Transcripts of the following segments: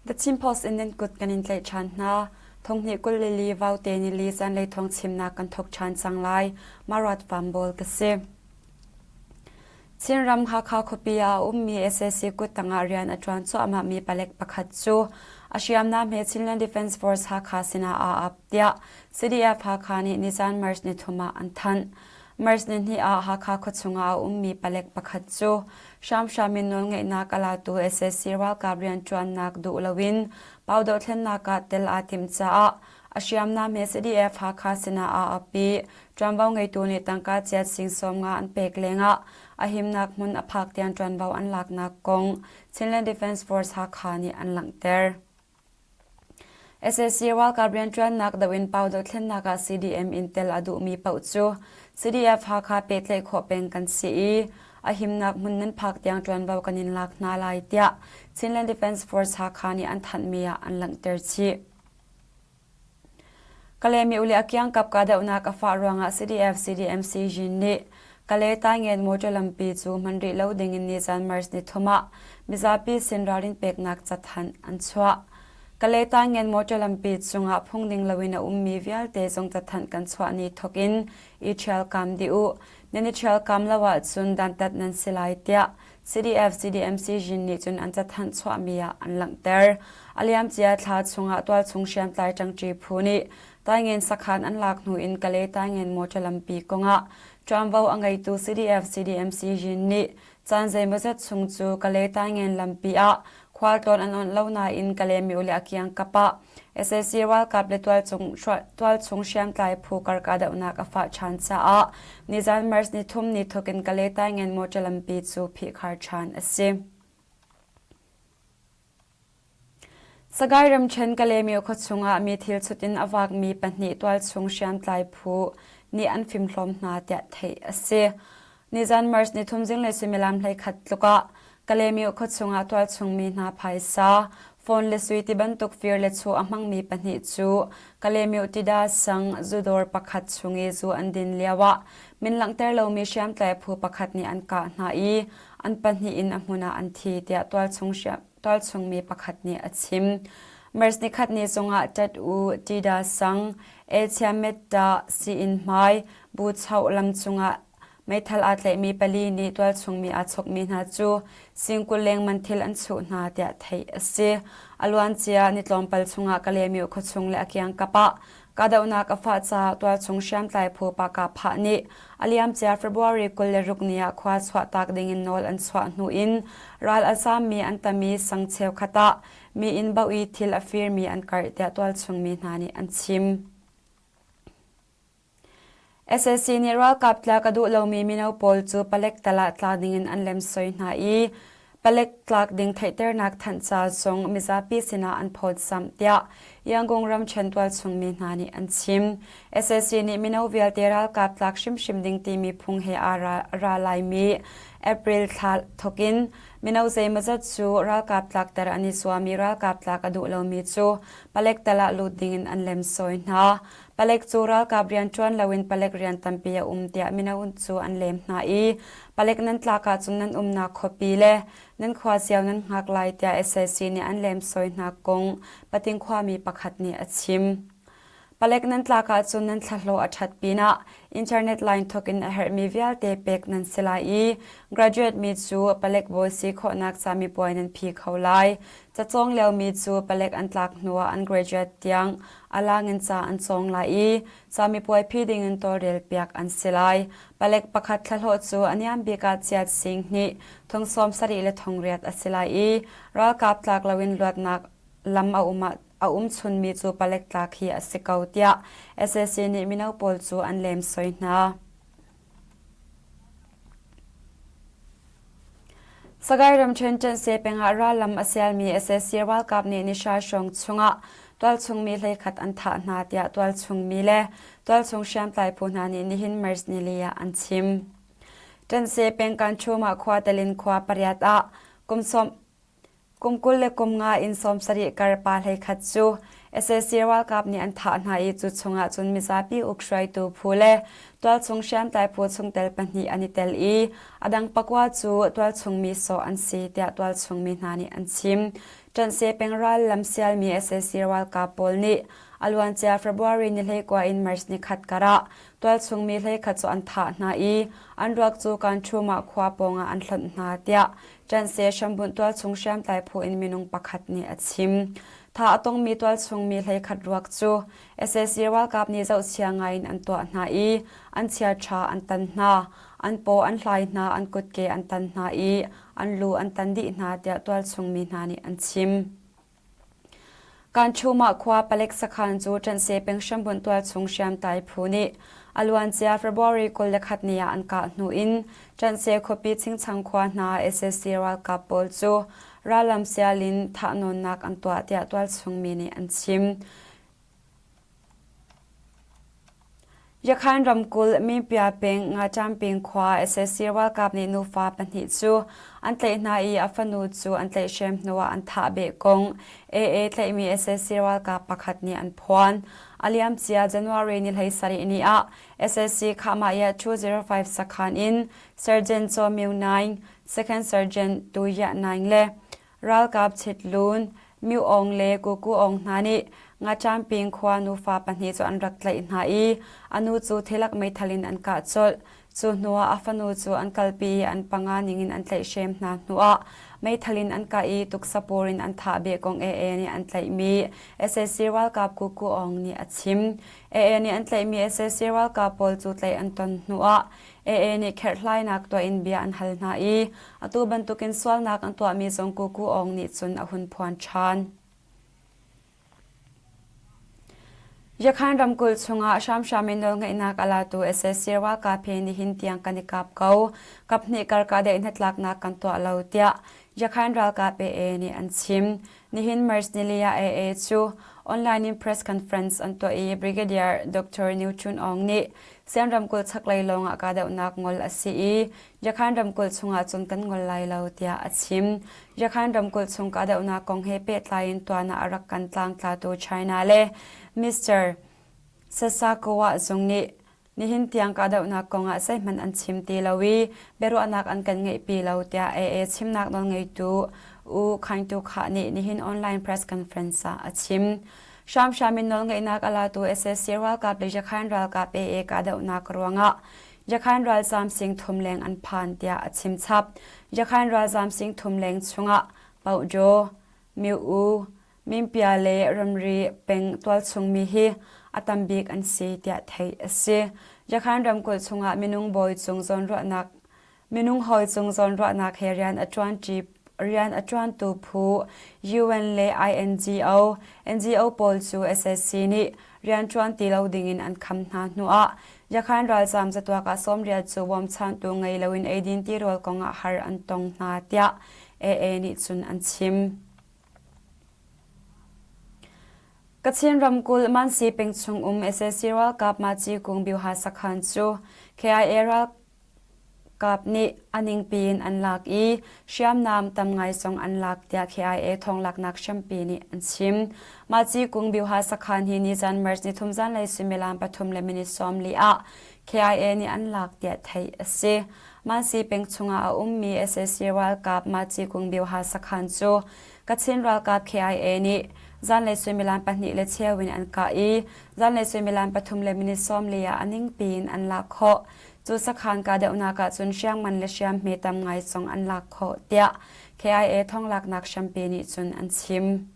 The Chin Post in nan kut kan in tlaih ṭhan hna. Thonghnih 22 Vaute nili zanlei thawng chimnak kan thawk ṭhan cang lai. Marat Fambawl ka si. Chinram Hakha khuapi ah a ummi sac kuttang ah rian a ṭuan cuahmahmi palek pakhat cu a hriamnam he Chinland Defence Force Hakha sinah aa ap tiah CDF Hakha nih nizan March nithum ah an thanh. March nihnih ah Hakha khuachung ah a ummi palek pakhat cu hramhram in nawlngeihnak a latu sac ralkap rianṭuannak duh loin Pau dohthlennak ah tel aa timh caah a hriamnam he CDF Hakha sinah aa ap i ṭuanvo ngeitu nih tangka chiat sing 50 an pek lengah a himnak hmun a phak tiang ṭuanvo an laknak kong Chinland Defence Force Hakha nih an langhter. Sac ralkap rianṭuannak doh in Pau dohthlennak ah CDM in tel a duhmi paoh cu CDF Hakha pehtlaih khawh peng kan si i a himnak hmun nan phak tiang ṭuanvo kan in lak hna lai tiah Chinland Defence Force Hakha nih an thanhmi ah an langhter chih. Kalaymyo le a kiangkap kahdohnak a fah ruangah CDF CDMC Jin nih Kalay Taingen motor lampi cu hman rih lo dingin nizan March nithum ah mizapi sin ralrin peknak cathanh an chuah. Kalay Taingen motor lampi cungah phungning loin a ummi vialte zong cathanh kan chuah ni thawk in i ṭhialkam dih u. Nan i ṭhialkam lo ahcun dantat nan si lai tiah CDF CDMC Jin nih cun an cathanh chuahmi ah an langhter. A liamcia thla chungah tualchung hriamtlai ṭangṭi phu nih Taingen sakhan an lak hnu in Kalay Taingen motor lampi kongah ṭuanvo a ngeitu CDF CDMC Jin nih caan zeimawzat chung cu Kalay Taingen lampi ah khualtlawn an onh lo nain Kalaymyo le a kiangkap ah sac ralkap le tualchung hriamtlai phu kar kahdohnak a fah ṭhan caah nizan March nithum ni thawk in Kalay Taingen motor lampi cu phihkhar ṭhan a si. Sagaing ramṭhen Kalaymyo khuachung ah mi thilchut in a vakmi pahnih tualchung hriamtlai phu nih an fimhlawm hna tiah theih a si. Nizan March nithum zinglei suimilam 11 tluk ah Kalaymyo khuachung ah tualchung mi hna phaisa, phone le sui ti bantuk fir le chuh a hmangmi pahnih cu Kalaymyo Tida sang zudawr pakhat chung i zu an din lio ah min langhter lomi hriamtlai phu pakhat nih an kah hna i an pahnih in a hmun ah an thi tiah tualchung mi pakhat nih a chim. March nikhat ni zongah Tat U Tida sang Asia Metta sii-inn hmai Buchoh lam cungah Meithal aa tlaihmi pali nih tualchungmi aa chokmi hna cu singkul lengman thil an chuh hna tiah theih a si. A luancia ni tlawmpal chungah Kalaymyo khuachung le a kiangkap ah kahdohnak a fah caah tualchung hriamtlai phu Pahkahphah nih a liamcia February 26 ni ah khua chuahtak dingin nawl an chuah hnu in ral a zaammi an tam i sang cheukhat ah mi inn bauh i thil a firmi an karh tiah tualchungmi hna nih an chim. Sac nih ralkap tlak a duh lomi mino pawl cu palek tal ah tla dingin an lemsoi hna i palek tlak ding theihternak thanhca zong mizapi sinah an phawtzamh tiah Yangon ramṭhen tualchung mi hna nih an chim. Sac nih mino vialte ralkap tlak hrimhrim ding timi phung he aa ra laimi April thla thawkin mino zeimawzat cu ralkap tlakter an i zuam i ralkap tlak a duh lomi cu palek tal ah lut dingin an lemsoi hna. Palek cu ralkap rianṭuan loin palek rian tampi a um tiah mino cu an lem hna i palek nan tlak ahcun nan umnak khuapi le nan khua cio nan hngak lai tiah sac nih an lemsoi hna kong Pating khuami pakhat nih a chim. Palek nan tlak ahcun nan thlahlawh a ṭhat pinah internet line thawk in a herhmi vialte pek nan si lai i graduate mi cu palek bawi si khawhnak camipuai nan phi kho lai. Cacawng liomi cu palek an tlak hnuah an graduate tiang A lang in ca an cawng lai i camipuai phi dingin tawlrelpiak an si lai. Palek pakhat thlahlawh cu a niam bik ah chiat sing hnih thong 70 le thong riat a si lai i ralkap tlak loin luatnak lam a um ah a um chunmi cu palek tlak hi a si ko tiah sac nih mino pawl cu an lemsoi hna. Sagaing ramṭhen Ṭanhse peng ah rallam a sialmi sac ralkap nih nihra hrawng chungah tualchung mi 11 an thah hna tiah tualchung mi le tualchung hriamtlai phu hna nih nihin March nili ah an chim. Ṭanhse peng Kanchum ah khua telin khua pariat ah kum sawm. Kum 20 le kum nga in 70 kar pa 11 cu sac ralkap nih an thah hna i cu chungah cun mizapi ukhruaitu phu le tualchung hriamtlai phu chungtel pahnih an i tel i a dang pakua cu tualchung mi sawh an si tiah tualchung mi hna nih an chim. Ṭanhse peng ral lam sialmi sac ralkap pawl nih a luancia February ni 19 in March ni khat kar ah tualchung mi 11 cu an thah hna i an ruak cu Kanṭhumah khua pawngah an hlonh hna tiah Ṭanhse hrambunh tualchung hriamtlai phu in minung pakhat nih a chim. Thah a tongmi tualchung mi 11 ruak cu sac ralkap nih zohchia ngaiin an tuah hna i an chiaṭha an tan hna, an paw an hlai hna, an kutke an tan hna i an lu an tan dih hna tiah tualchung mi hna nih an chim. Kanchumah khua palek sakhan cu Ṭanhse peng hrambunh tualchung hriamtlai phu nih a luancia February 21 ni ah an kah hnu in Ṭanhse khuapi chingchang khua hna sac ralkap pawl cu rallam sial in thahnawnnak an tuah tiah tualchung mi nih an chim. Yakhan ramkulh Minpia peng Ngaṭamping khua sac ralkap nih nufa pahnih cu an tlaih hna i a fanu cu an tlaihhrem hnuah an thah beh kong AA tlaihmi sac ralkap pakhat nih an phuan. A liamcia January ni 17 ni ah sac Khahmah 205 sakhan in Sergeant Chaw Myo Naing, Second Sergeant Tu Yah Naing le Ralkap Chit Lun, Myu Aung le Kuku Aung hna nih Ngaṭamping khua nufa pahnih cu an rak tlaih hna i a nu cu thilak meithal in an kah colh. Cu hnuah a fanu cu an kalpi i an panga ningin an tlaihhrem hna hnuah meithal in an kah i tuksapur in an thah beh kong AA nih an tlaihmi sac ralkap Kuku Aung nih a chim. AA nih an tlaihmi sac ralkap pawl cu tlaih an ton hnuah AA nih kherhhlainak tuah in bia an hal hna i atu bantukin sualnak an tuahmi zong Kuku Aung nih cun a hun phuan ṭhan. Yakhan ramkulh chungah hramhram in nawlngeihnak a latu sac ralkap he nihin tiang kan i kap ko. Kaphnih kar kahdaih hnatlaknak kan tuah lo tiah Yakhan ralkap AA nih an chim. Nihin March nili ah AA cu online in press conference an tuah i Brigadier Dr. New Chun Aung nih Sian ramkulh chaklei lawngah kahdohnak ngol a si i Yakhan ramkulh chungah cun kan ngol lai lo tiah a chim. Yakhan ramkulh chung kahdohnak kong he pehtlai in tuan ah a rak kan tlangtlatu China le Mr. Sasakawa zung nih nihin tiang kahdohnak kongah zeihmanh an chim ti lo i biaruahnak an kan ngeihpi lo tiah AA chimnak nawlngeitu U Khaing Tu Khah nih nihin online press conference ah a chim. Hramhram in nawlngeihnak a latu sac ralkap le Yakhain ralkap AA kahdohnak ruangah Yakhain ralzaam sing thum leng an phan tiah a chim chap. Yakhain ralzaam sing thum leng chungah Pauhdaw, Myu U, Minpia le ramri peng tualchung mi hi a tam bik an si tiah theih a si. Yakhain ramkulh chungah minung bawi cung zawnruahnak Minung hawi cung zawnruahnak he rian a ṭuanṭi rian a ṭuantu phu UN le INGO, NGO pawl cu sac nih rianṭuan ti lo dingin an kham hna hnuah Yakhan ralzaam zatuak ah sawmriat cu bawmchantu ngei loin eidin tirawl kongah har an tong hna tiah AA nih cun an chim. Kachin ramkulh Mansi peng chung um sac ralkap Maci Kung Byuha sakhan cu KIA ral Kap nih a ningpi in an lak i hriamnam tam ngai zong an lak tiah KIA thawnglaknak hrampi nih an chim. Mahci Kung Byuha sakhan hi nizan March nithum zanlei suimilam pathum le minute 40 ah KIA nih an lak tiah theih a si. Mansi peng chungah a ummi sac ralkap Mahci Kung Byuha sakhan cu Kachin ralkap KIA nih zanlei suimilam pahnih le cheu in an kah i zanlei suimilam pathum le minute 40 ah a ningpi in an lak khawh. Cu sakhan kahdohnak ahcun hriangman le hriamhme tam ngai zong an lak khawh tiah KIA thonglaknak hrampi nih cun an chim.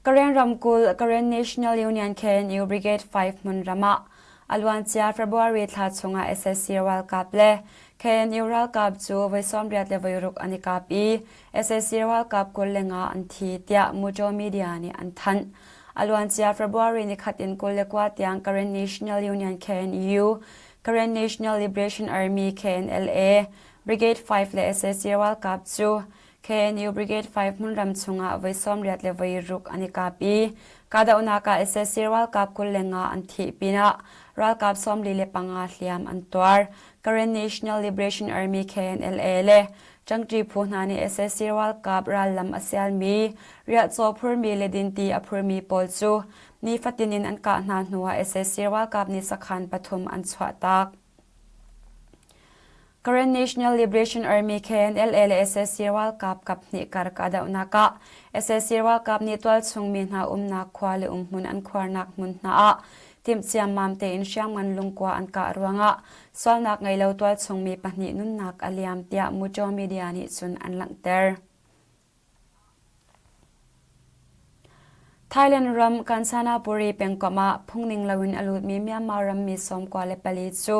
Karen ramkulh Karen National Union KNU Brigade 5 hmunram ah a luancia February thla chungah sac ralkap le KNU ralkap cu voi 80 le voi ruk an i kap i sac ralkap 25 an thi tiah Mujo Media nih an thanh. A luancia February nikhat in 29 tiang Karen National Union KNU, Karen National Liberation Army KNLA, Brigade 5 le sac ralkap cu KNU Brigade 5 hmunram chungah voi 80 le voi ruk an i kap i Kahdohnak ah sac ralkap 25 an thih pinah ralkap 45 hliam an tuar. Karen National Liberation Army KNLA le Ṭangṭi phu hna nih sac ralkap rallam a sialmi, riahcaw phurmi le dinti a phurmi pawl cu nifatin in an kah hna hnuah sac ralkap nih sakhan pathum an chuahtak. Karen National Liberation Army KNLA le sac ralkap kaphnih kar kahdohnak ah sac ralkap nih tualchung mi hna umnak khua le umhmun an khuarnak hmun hna ah timhciammam tein hriamngan lungkua an kah ruangah sualnak ngei lo tualchung mi pahnih nunnak a liam tiah Mucho Media nih cun an langhter. Thailand ram Kanchanaburi pengkomh ah phungning loin a lutmi Myanmar rammi 94 cu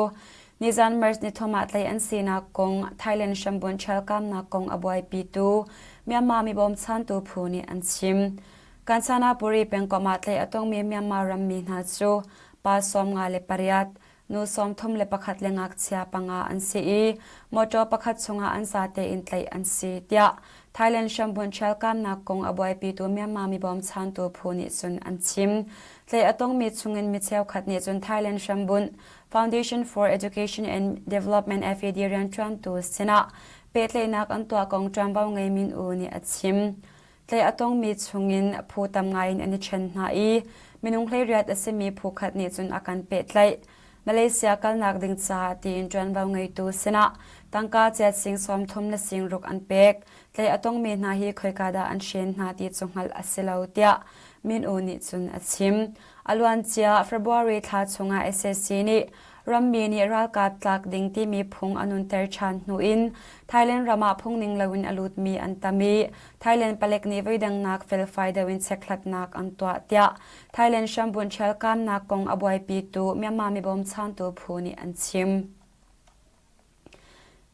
nizan March nithum ah tlaih an sinak kong Thailand hrambun ṭhialkamnak kong a buaipitu Myanmar mi bawmchantu phu nih an chim. Kanchanaburi pengkomh ah tlaih a tongmi Myanmar rammi hna cu pa 58, nu 31 le ngakchia panga an si i mawṭaw pakhat chungah an zate in tlaih an si tiah Thailand hrambun ṭhialkamnak kong a buaipitu Myanmar mi bawmchantu phu nih cun an chim. Tlaih a tongmi chungin mi cheukhat nih cun Thailand hrambunh Foundation for Education and Development FED rianṭuantu sinah pehtlaihnak an tuah kong ṭuanvo ngei Min U nih a chim. Tlaih a tongmi chungin phu tam ngaiin an i ṭhen hna i minung 18 a simi phu khat nih cun a kan pehtlaih. Malaysia kalnak ding caah tiin ṭuanvo ngeitu sinah tangka chiat sing 30 le sing ruk an pek. Tlaih a tongmi hna hi khoika dah an hren hna ti cu hngalh a si lo tiah Min Oo nih cun a chim. A luancia February thla chungah sac nih rammi nih ralkap tlak ding timi phung a nunter ṭhan hnu in Thailand ram ah phungning loin a lutmi an tam i Thailand palek nih voidangnak felfai deuh in chekhlatnak an tuah tiah Thailand hrambunh ṭhialkamnak kong a buaipitu Myanmar mi bawmchantu phu nih an chim.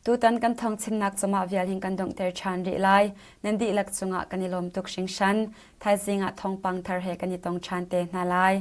Tutan kan thawngchimnak cungah vial hin kan donghter ṭhan rih lai. Nan dihlak cungah kan i lawm tuk hringhran. Thaizing ah thawngpang thar he kan i tong ṭhan te hna lai.